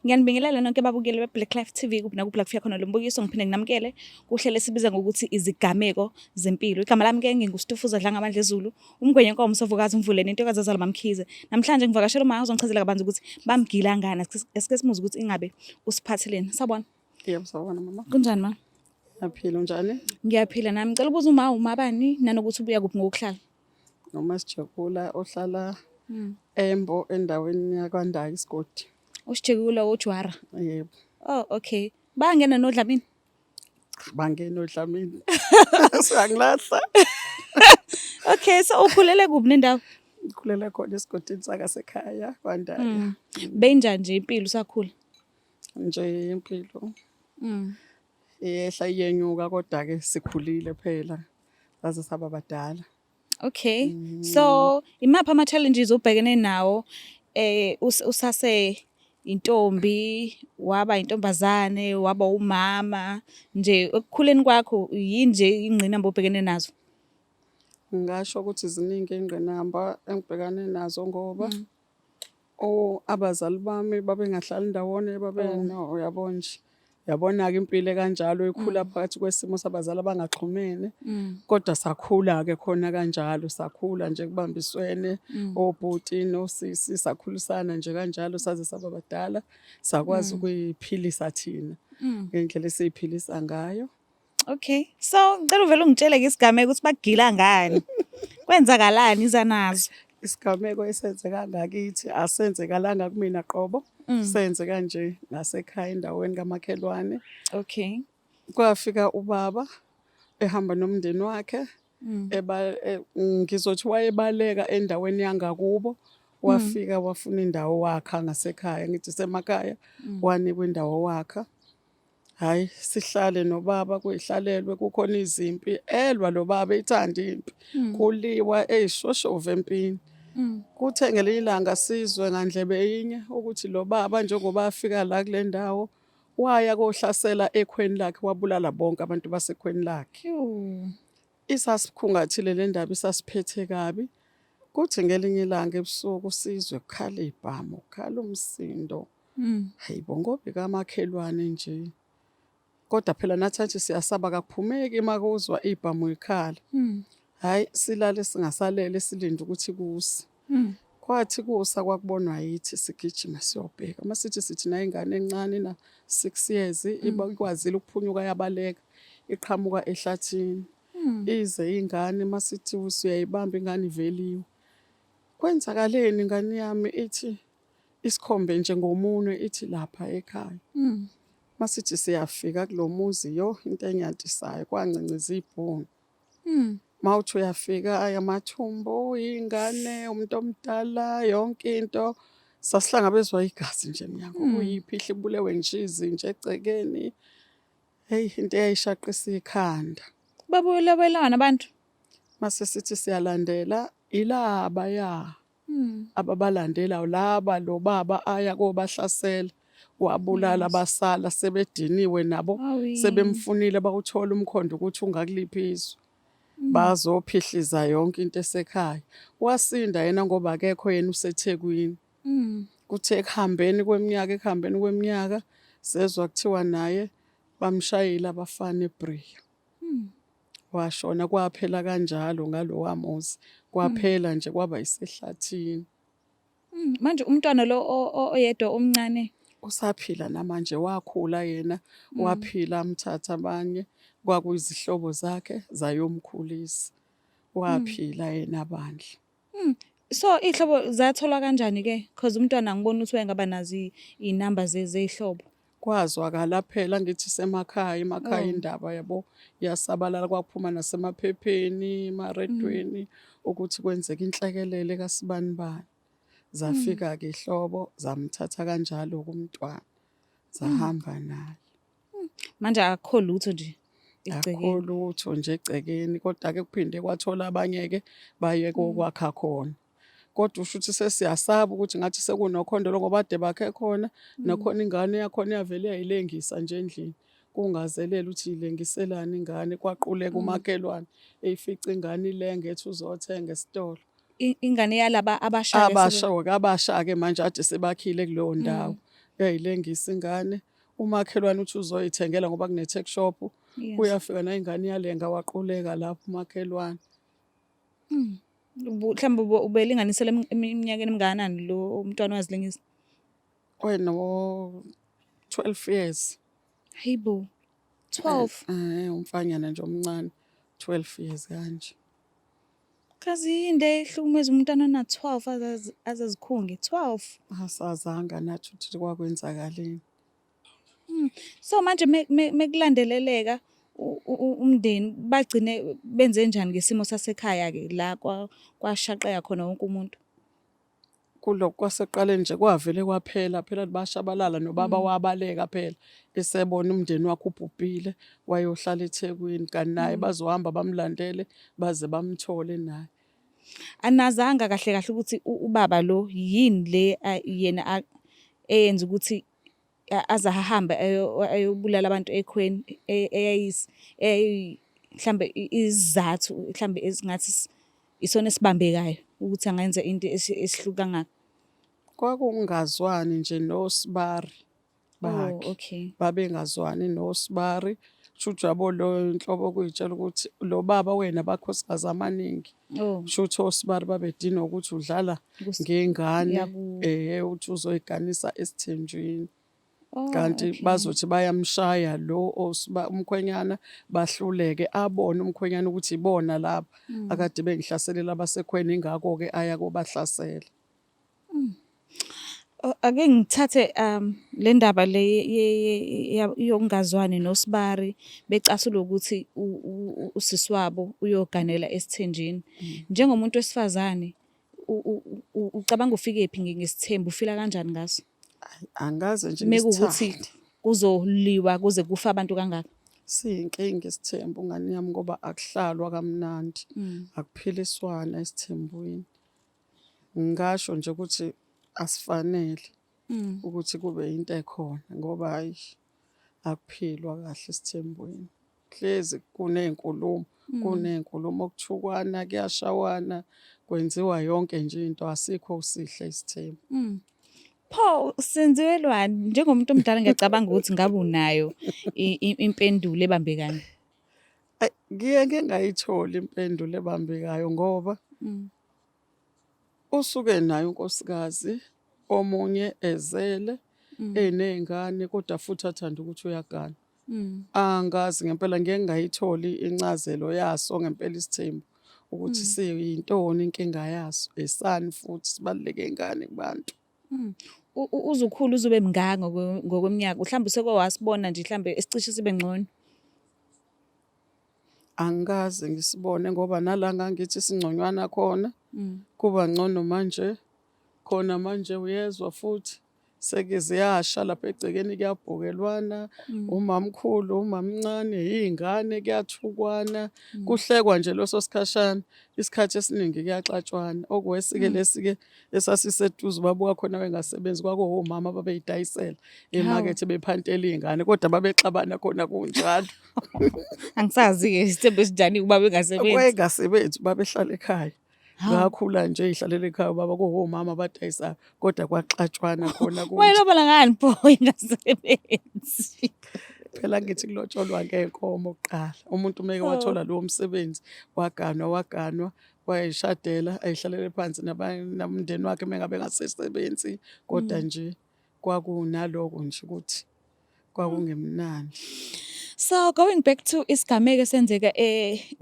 Ngiyanibingelela nonke babukeli be-Black Life TV kuphi nakuphi la kufika khona lo mbukiso, ngiphinde nginamukele kuhlelo esibiza ngokuthi izigameko zempilo. Igama lami ke nginguStufuza Dlangamandla Zulu, umgwenye nkomo sovukazi umvuleni intokazi azala mamkhize. Namhlanje ngivakashela uma uzongichazela kabanzi ukuthi bamgila ngani, esike simuze ukuthi ingabe usiphatheleni. Sawubona. Yebo, sawubona mama. Kunjani ma? Ngiyaphila, unjani? Ngiyaphila nami. Ngicela ukubuza uma umabani nanokuthi ubuya kuphi ngokuhlala. Noma sijabula ohlala Embo endaweni yakwaNdaka isigodi. Usijekula ojwara. Yebo. Oh okay. Bangena noDlamini. Bangena oDlamini. Siyangilahla. Okay, so ukhulele kuphi nendawo? Ngikhulele khona esigodini sakasekhaya kwaNdaka. Benjani nje impilo usakhula? Nje impilo iyehla iyenyuka kodwa ke sikhulile phela. Saze saba badala. Okay. So imaphi ama challenges obhekene nawo usase intombi, waba intombazane, waba umama nje ekukhuleni kwakho, yini nje ingqinamba obhekene nazo? Ngingasho ukuthi ziningi ingqinamba engibhekane nazo ngoba oh, abazali bami babengahlali ndawonye babe no uyabo nje. Yabona-ke impilo ekanjalo ikhula phakathi kwesimo sabazali abangaxhumene. Kodwa sakhula-ke khona kanjalo, sakhula nje kubambiswene obhuti nosisi, sakhulisana nje kanjalo saze saba badala, sakwazi ukuyiphilisa thina ngendlela esiyiphilisa ngayo. Okay. So ngicela uvele ungitshele ke isigameko ukuthi bakugila ngani. Kwenzakalani iza nazo. Isigameko esenzeka ngakithi asenzekalanga kumina qobo, senzeka nje ngasekhaya endaweni kamakhelwane. Kwafika ubaba ehamba nomndeni wakhe eba ngizothi wayebaleka endaweni yangakubo, wafika wafuna indawo wakha ngasekhaya, ngithi semakhaya, wanikwa indawo wakha. Hhayi, sihlale nobaba kuyihlalelwe kukhona izimpi elwa lo baba eyithanda impi, kuliwa eyishoshovu empini. Kuthe ngelinye ilanga sizwe ngandlebe yinye ukuthi lo baba njengoba afika la kule ndawo waya kohlasela ekhweni lakhe wabulala bonke abantu basekhweni lakhe. Isasikhungathile le ndaba, isasiphethe kabi. Kuthi ngelinye ilanga ebusuku sizwe kukhala ibhamu, kukhala umsindo. Hayibo, ngoba ikamakhelwane nje. Kodwa phela nathi athi siyasaba kakuphumeki uma kuzwa ibhamu ikhala. Hhayi, silale singasalele silinde ukuthi kuse. Kwathi kusa kwakubonwa yithi sigijima siyobheka. Uma sithi sithi nayo ingane encane na 6 years iba ikwazile ukuphunyuka yabaleka iqhamuka ehlathini. Ize ingane masithi usuyayibamba ingane iveliwe. Kwenzakaleni ingane yami ithi isikhombe nje ngomunwe ithi lapha ekhaya. Masithi siyafika kulomuzi yo into enyantisayo kwancanciza ibhunu. Mawuthi uyafika ay amathumbu, ingane, umuntu omdala, yonke into. Sasihlangabezwa igazi nje emnyango kuyiphihla ibulewe nje izinja egcekeni. Hey, into eyayishaqisa ikhanda. Babulawelana abantu. Mase sithi siyalandela ilaba ya ababalandela laba lo baba aya kobahlasela wabulala basala sebediniwe nabo sebemfunile bawuthola umkhondo ukuthi ungakuliphi izwe, bazophihliza yonke into esekhaya. Wasinda yena ngoba akekho yena useThekwini. Kuthe ekuhambeni kweminyaka, ekuhambeni kweminyaka sezwa kuthiwa naye bamshayile abafana eBria. Washona kwaphela kanjalo ngalowa muzi. Kwaphela nje kwaba isehlathini. Manje umntwana lo oyedwa omncane usaphila namanje, wakhula yena, waphila amthatha abanye kwakuyizihlobo zakhe zayomkhulisa. Waphila yena bandla. So iy'hlobo zatholwa kanjani ke? Cause umntwana angiboni ukuthi wayengaba nazo iy'namba zey'hlobo. Kwazwakala phela ngithi semakhaya, emakhaya indaba yabo yasabalala kwaphuma nasemaphepheni, emaredweni ukuthi kwenzeka inhlekelele kaSibanibani. Zafika-ke ihlobo zamthatha kanjalo-ke umntwana zahamba naye. Manje akukho lutho nje egcekeni. Akukho lutho nje egcekeni kodwa-ke kuphinde kwathola abanye-ke baye kokwakha khona. Kodwa usho ukuthi sesiyasaba ukuthi ngathi sekunokhondolo ngoba kade bakhe khona, nakhona ingane yakhona yavele yayilengisa nje endlini. Kungazelele ukuthi ilengiselani ingane, kwaquleka umakhelwane eyifica ingane ilenga ethi uzothenga esitolo. Ingane yalaba abasha Abasha-ke, abasha-ke manje ade sebakhile kuleyo ndawo. Yayilengisa ingane. Umakhelwane uthi uzoyithengela ngoba kune-tuck shop. Uyafika nayo ingane iyalenga waquleka lapho umakhelwane. Mhlawumbe ubelinganisela eminyakeni emingakanani lo mntwana wazilengisa? Wena wo 12 years. Hayibo. 12. Umfanyana nje omncane 12 years kanje. Kazi yini le ehlukumeza umntwana ona-12 azazikhunge 12. Asazanga nathi ukuthi kwakwenzakaleni. So manje mekulandeleleka umndeni bagcine benze njani ngesimo sasekhaya ke la kwashaqeka khona wonke umuntu? Kulokhu kwasekuqaleni nje kwavele kwaphela phela bashabalala nobaba wabaleka phela esebona umndeni wakhe ubhubhile wayohlala eThekwini kanti naye bazohamba bamlandele baze bamthole naye. Anazanga kahle kahle ukuthi ubaba lo yini le yena eyenza ukuthi aze ahambe ayobulala abantu ekhweni mhlambe isizathu mhlambe esingathi isona esibambekayo ukuthi angenza into esihluka kangaka. Kwakungazwani nje noSibari bakhe. Oh, okay. Babengazwani noSibari. Shuthi yabo lo inhlobo kuyitshela ukuthi lo baba wena bakhosikazi amaningi. Shuthi oSibari babedinwa ukuthi udlala ngengane uthi uzoyiganisa esithenjini. Kanti bazothi bayamshaya lo umkhwenyana bahluleke abone umkhwenyana ukuthi ibona laba akade bengihlaselela abasekhweni ingakho-ke aya kobahlasela. Ake ngithathe le ndaba le yokungazwani noSibari becasulwa ukuthi usisi wabo uyoganela esithenjini. Njengomuntu wesifazane ucabanga ufikephi ngesithembu, ufila kanjani ngaso? Angikaze nje Mekuwukuthi ngisithande. kuzoliwa kuze kufe abantu kangaka. Siyinkinga isithembu ngane yami ngoba akuhlalwa kamnandi, akuphiliswana esithembwini. Ngingasho nje ukuthi asifanele ukuthi kube into ekhona ngoba hhayi akuphilwa kahle esithembweni. Hlezi kuney'nkulumo, kuney'nkulumo kuthukwana, kuyashawana, kwenziwa yonke nje into asikho sihle isithembu. Pho senziwelwani? Njengomuntu omdala ngiyacabanga ukuthi ngabe unayo impendulo ebambekayo. Ayi, ngiye ngingayitholi impendulo ebambekayo ngoba usuke naye unkosikazi omunye ezele eney'ngane kodwa futhi athanda ukuthi uyagana. Angazi ngempela ngeke ngayitholi incazelo yaso ngempela isithembu ukuthi siyintoni inkinga yaso esani futhi sibaluleke ngani kubantu. Uzukhulu uzube mngaka ngokweminyaka mhlawumbe useke wasibona nje mhlawumbe esicishe sibe ngcono. Angikaze ngisibone ngoba nala ngangithi singconywana khona kuba ngcono manje khona manje uyezwa futhi seke ziyasha lapha egcekeni kuyabhokelwana umamkhulu umamncane iy'ngane kuyathukwana kuhlekwa nje leso sikhashana isikhathi esiningi kuyaxatshwana okuwesike lesi-ke esasiseduze ubaba wakhona wayengasebenzi kwakuwomama ababeyidayisela emakethe bephantela iy'ngane kodwa babexabana khona kunjalo. Angisazi-ke isithembu esinjani ubaba engasebenzi. Wayengasebenzi ubaba ehlala ekhaya. Ngakhula nje ey'hlalela ekhaya ubaba kuwomama abadayisayo kodwa kwaxatshwana khona kunje. Wayelobola ngani pho engasebenzi? Phela ngithi kulotsholwa ngey'nkomo kuqala. Umuntu uma eke wathola lowo msebenzi waganwa waganwa wayeshadela ayihlalele phansi nomndeni wakhe uma ngabe engasesebenzi kodwa nje kwakunaloko nje ukuthi kwakungemnandi. So going back to isigameko esenzeka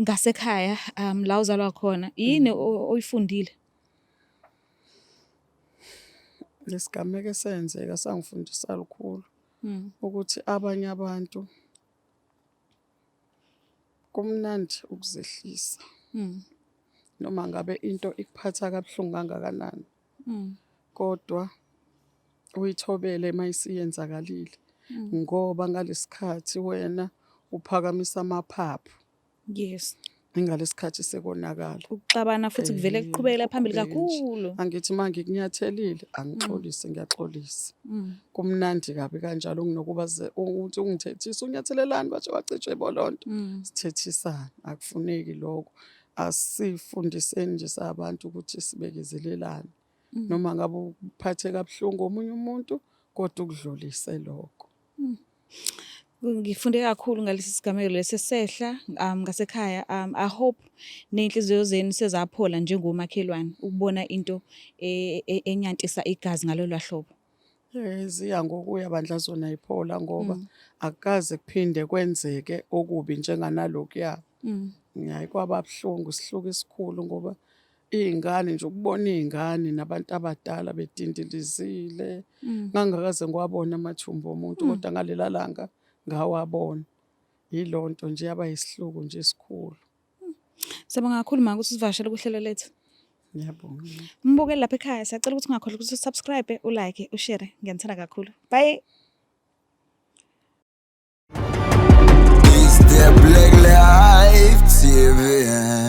ngasekhaya la uzalwa khona yini oyifundile? Lesigameko esenzeka sangifundisa lukhulu ukuthi abanye abantu kumnandi ukuzehlisa. Noma ngabe into ikuphatha kabuhlungu kangakanani. Kodwa uyithobele uma isiyenzakalile ngoba ngalesikhathi wena uphakamisa amaphaphu. Ingalesikhathi sekonakala. Ukuxabana futhi kuvele kuqhubekela phambili Kuqhubeke nje. kakhulu. Angithi uma ngikunyathelile angixolise ngiyaxolisa. Kumnandi kabi kanjalo kunokuba uthi ungithethise unyathelelani batsho wacitshwe bolonto. Sithethisane akufuneki lokho. Asifundiseni nje sabantu ukuthi sibekezelelane. Noma ngabe uphathe kabuhlungu omunye umuntu Kodwa ukudlulise lokho. Ngifunde kakhulu ngalesi sigameko lesi esehla ngasekhaya. I hope ney'nhliziyo zenu sezaphola njengomakhelwane ukubona into enyantisa igazi ngalolu hlobo. Ziya ngokuya bandla zona yiphola ngoba akukaze kuphinde kwenzeke okubi njenganalokuya. Hhayi kwaba buhlungu isihluku esikhulu ngoba iy'ngane nje ukubona iy'ngane nabantu abadala bedindilizile. Ngangingakaze ngiwabone amathumbu omuntu kodwa ngalela langa ngawabona. Yilo nto nje yaba yisihluku nje esikhulu. Siyabonga kakhulu ma ukuthi usivakashele kuhlelo lethu. Ngiyabonga. Mbukeli lapha ekhaya siyacela ukuthi ungakhohlwa ukuthi usubscribe, ulike, ushare. Ngiyanithanda kakhulu. Bye. It's the Black Life TV.